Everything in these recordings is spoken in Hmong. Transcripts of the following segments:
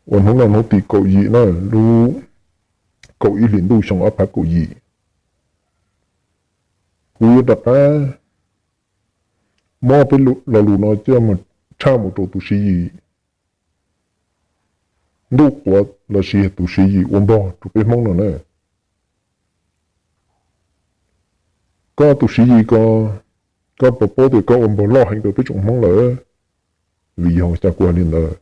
uas hnub no hnub tim kaum yim na, lub kaum ib hlis ntuj xyoo ob phav kaum yim, kuv yuav rov qab muab peb lo lus no coj mus tshaj mus rau tus Siv Yis ntuj quav lossis yog tus Siv Yis ua npog rau peb Hmoob no na. Koj tus Siv Yis ko, koj puas paub tias koj ua npog loj heev rau peb tsoom Hmoob lawm? Vim yog cas kuv hais li ntawd?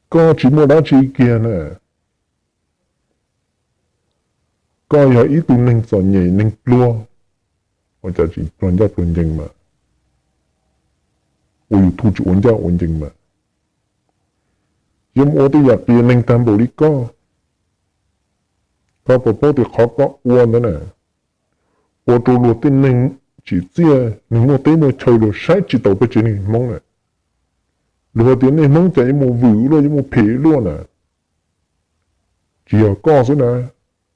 Koj tsis muaj dab tsi kiag na. Koj yog ib tug neeg txom nyem neeg pluag, ua cas tsis pluag ncaj pluag ncees mas, ua YouTube tsis ua ncaj ua ncees mas, yuav mus ua tej yam qias neeg tag npaum li koj. Koj puas paub tias qhov koj ua ntawd na, ua rau luag tej neeg tsim txiaj, neeg muaj teb muaj chaw luag saib tsis taus peb tsev neeg Hmoob na. Luag tias nej Hmoob cas yuav mus vwm luaj yuav mus phem luaj na. Tsis yog koj xwb na,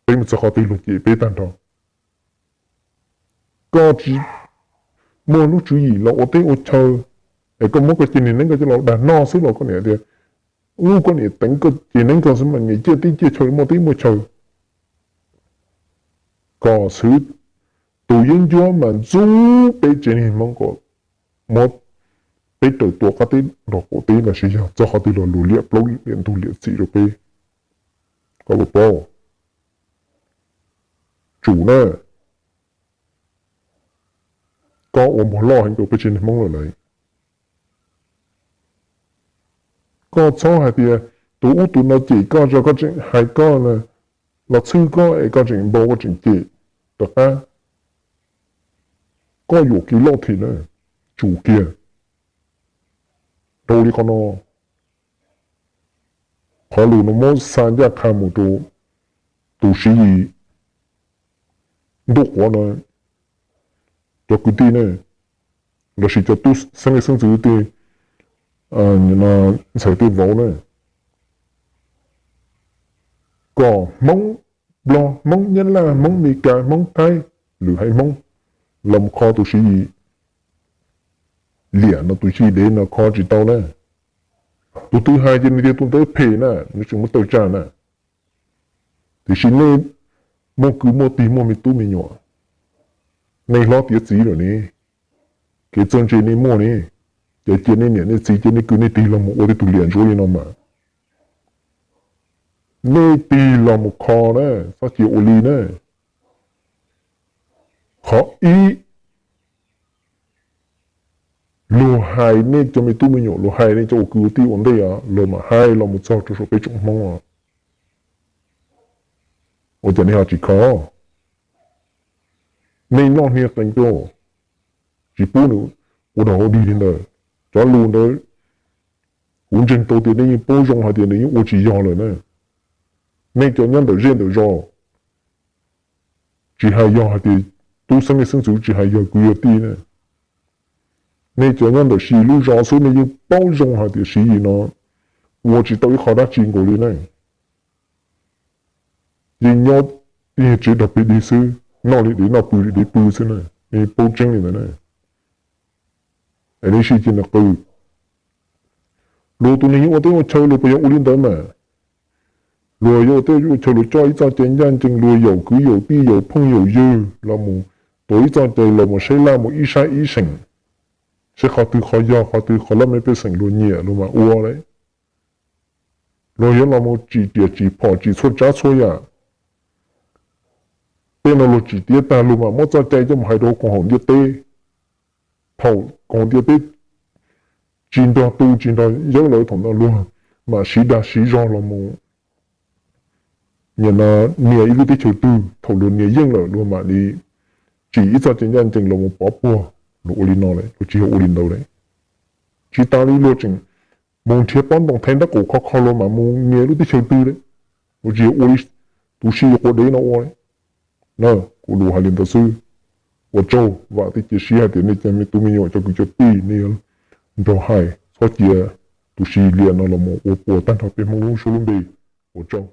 peb mus txog qhov twg luag cem peb tag nrho. Koj tsis muaj lub tswv yim los ua teb ua chaw, es koj muab koj cov niag neeb koj coj los dag noj xwb los koj niam tias, ub, koj niam teev koj cov neeb koj xwb mas niam ciaj teb ciaj chaw muaj teb muaj chaw. Koj xwb tus yeeb ncuab mas ntxub peb tsev neeg Hmoob kom muab peb raws tua qab teb nrog qaum teb lossis yog txog qhov twg los luag liam plaub liam ntug liam txim rau peb. Koj puas paub? Tsum na, koj ua npog loj heev rau peb tsev neeg Hmoob lawm lauj. Koj txhob hais tias tus ub tus no cem koj, koj tseem hais koj, los txhwj koj es koj tseem npau koj tseem cem rov qab. Koj yuam kev loj thiab na, tsum kiag rau li qhov no. Qhov lus no muab xa ncaj qha mus rau tus Siv Yis ntuj quav no, cov kwv tij ne, lossis cov tub xeeb leej xeeb ntxwv tej ntxhais tej vauv na, kom Hmoob Nplog, Hmoob Nyab Laj, Hmoob Mes Kas, Hmoob Thaib, lwm haiv Hmoob los mus kho tus Siv Yis liam no, tus Siv Yis dev no kho tsis tau na. Tus twg hais ces nws tias tus ntawd phem na, nws tseem muaj tawm tsam na. Tiam sis nej muaj kwv muaj tij muaj me tub me nyuam, nej hlob tiav txiv lawm ne, kev txawj ntse nej muaj ne, ces cia nej niam nej txiv cia nej kwv nej tij los mus ua tej tus liam ntsuav li no mas. Nej tig los mus kho na, txhob cia ua li na. Qhov ib, luag hais nej cov me tub me nyuam, luag hais nej cov ua kwv ua tij ua ntej os, luag mam hais los mus txog rau saum peb tsoom Hmoob os. Ua cas nej ho tsis kho? Nej noj hnia qees rau, tsis pub nws ua dog ua dig li ntawd. Cov lus ntawd kuv ntseeg tau tias nej yeej paub zoo hais tias nws yeej ua tsis yog lawm na. Nej cov nyob ntawm zej ntawm zos, tsis hais yog hais tias tub xeeb leej xeeb ntxwv, tsis hais yog kwv yog tij na, nej cov nyob ntawm Siv Yis lub zos xwb nej yeej paub zoo hais tias Siv Yis no ua tsis tau ib qho dab tsi nkaus li na. Yeej nyob tiag tsev rog pes dig xwb, noj li dev noj, pw li dev pw xwb na, nej paub tseeb li ntawd na. Es nej sib cia nws qw. Luag tus neeg yeej ua teb ua chaw luag puas yog ua li ntawd mas? Luag yuav ua teb ua chaw luag coj ib txoj cai ncaj ncees, luag yaum kwv yaum tij yaum phooj yaum ywg los mus, tuav ib txoj cai los mus saib laj mus ib sab ib seem, saib qhov twg qhov yog qhov twg qhov laj mej pej xeem luag nyiam luag mam ua lawm. Luag yuav los mus tsim riam tsim phom tsim txhua tsav txhua yam. Tej no luag tsim tiav tag luag mam muab txoj cai coj mus hais rau koom haum ntiaj teb, thaum koom haum ntiaj teb tsis nrog tu tsis nrog yawb lawm thaum ntawd luag mam siv dag siv zog los mus, nim no nias ib lub teb chaws twg, thaum luag nias yeej lawm luag mam li tsim ib txoj cai ncaj ncees los mus pov puag. Luag ua li no lawm, luag tsis yog ua li ntawd lawm. Tsis tas li luag tseem mus nrhiav pob ntoo thaiv nraub qaum khov kho luag mam mus nias lub teb chaws twg lawm. Luag tsis yog ua li tus Siv Yis quav dev no ua lawm. Na, kuv lus hais li ntawd xwb. Ua tsaug, vam thiab cia siab hais tias nej cov me tub me nyuam cov kwv cov tij nej yuav nrog hais, txhob cia tus Siv Yis liam no los mus ua puas tag nrho peb Hmoob lub suab lub npe. Ua tsaug.